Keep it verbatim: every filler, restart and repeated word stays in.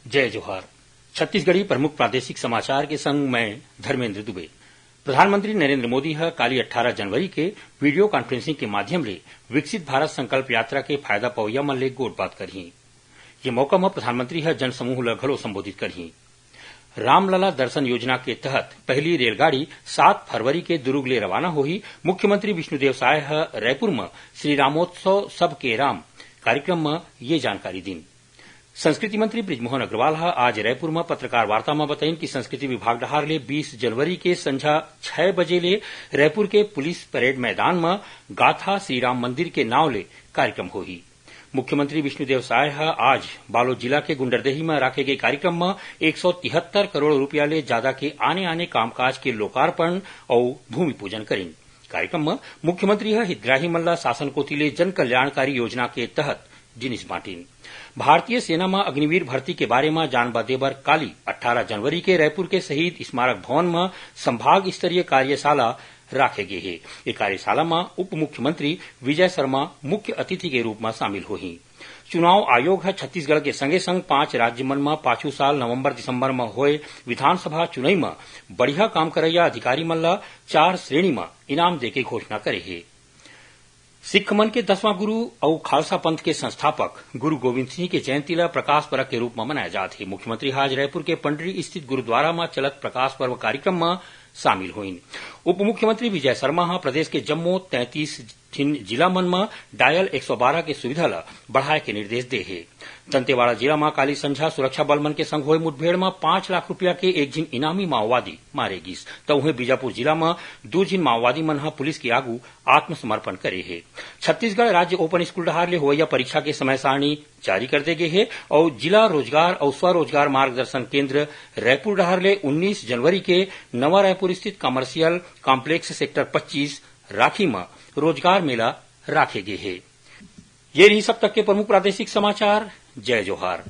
जय जोहार। छत्तीसगढ़ी प्रमुख प्रादेशिक समाचार के संग मैं धर्मेंद्र दुबे। प्रधानमंत्री नरेंद्र मोदी ह काली अट्ठारह जनवरी के वीडियो कॉन्फ्रेंसिंग के माध्यम ले विकसित भारत संकल्प यात्रा के फायदा पवैया मन ले गोठबात करही। ये मौका म प्रधानमंत्री ह जनसमूह ल घलो संबोधित करही। रामलला दर्शन योजना के तहत पहली रेलगाड़ी सात फरवरी के दुर्ग ले रवाना होही। मुख्यमंत्री विष्णुदेव साय ह रायपुर म श्री रामोत्सव सबके राम कार्यक्रम म ये जानकारी दिन। संस्कृति मंत्री बृजमोहन अग्रवाल ह आज रायपुर म पत्रकार वार्ता म बताइन कि संस्कृति विभाग डहार ले बीस जनवरी के संझा छह बजे ले रायपुर के पुलिस परेड मैदान म गाथा श्री राम मंदिर के नांव ले कार्यक्रम होही। मुख्यमंत्री विष्णुदेव साय ह आज बालोद जिला के गुंडरदेही म राखे गए कार्यक्रम म एक सौ तिहत्तर करोड़ रुपया ले जादा के आने-आने कामकाज के लोकार्पण अउ भूमि पूजन करिन। कार्यक्रम म मुख्यमंत्री ह हितग्राही मन ल शासन कोति ले जन कल्याणकारी योजना के तहत जिनिस बांटिन। भारतीय सेना म अग्निवीर भर्ती के बारे म जानबा देबर काली अट्ठारह जनवरी के रायपुर के शहीद स्मारक भवन म संभाग स्तरीय कार्यशाला राखे गे हे। ये कार्यशाला म उप मुख्यमंत्री विजय शर्मा मुख्य अतिथि के रूप म शामिल होही। चुनाव आयोग ह छत्तीसगढ़ के संगे संग पांच राज्य मन म पाछू साल नवंबर दिसंबर म होए विधानसभा चुनई म बढ़िया काम करइया अधिकारी मन ल चार श्रेणी म इनाम देके घोषणा करे हे। सिख मन के दसवां गुरु अउ खालसा पंथ के संस्थापक गुरु गोविंद सिंह के जयंती ल प्रकाश पर्व के रूप म मनाया जात हे। मुख्यमंत्री ह आज रायपुर के पंडरी स्थित गुरुद्वारा म चलत प्रकाश पर्व कार्यक्रम म शामिल होइन। उप मुख्यमंत्री विजय शर्मा ह प्रदेश के जम्मो तैंतीस ठिन जिला मन म डायल एक सौ बारह के सुविधा ल बढ़ाए के निर्देश दे हे। दंतेवाड़ा जिला म काली संझा सुरक्षा बल मन के संग होए मुठभेड़ म पांच लाख रुपया के एक झिन इनामी माओवादी मारे गिस, त उहें बीजापुर जिला म दू झिन माओवादी मन ह पुलिस के आगू आत्मसमर्पण करे हे। छत्तीसगढ़ राज्य ओपन स्कूल डहार ले होवइया परीक्षा के समय सारणी जारी कर दे गे हे अउ जिला रोजगार अउ स्वरोजगार मार्गदर्शन केंद्र रायपुर डहार ले उन्नीस जनवरी के नवा रायपुर स्थित कमर्शियल कॉम्प्लेक्स सेक्टर पच्चीस राखी म रोजगार मेला राखे गे हे। ये रहिस अब तक के प्रमुख प्रादेशिक समाचार। जय जोहार।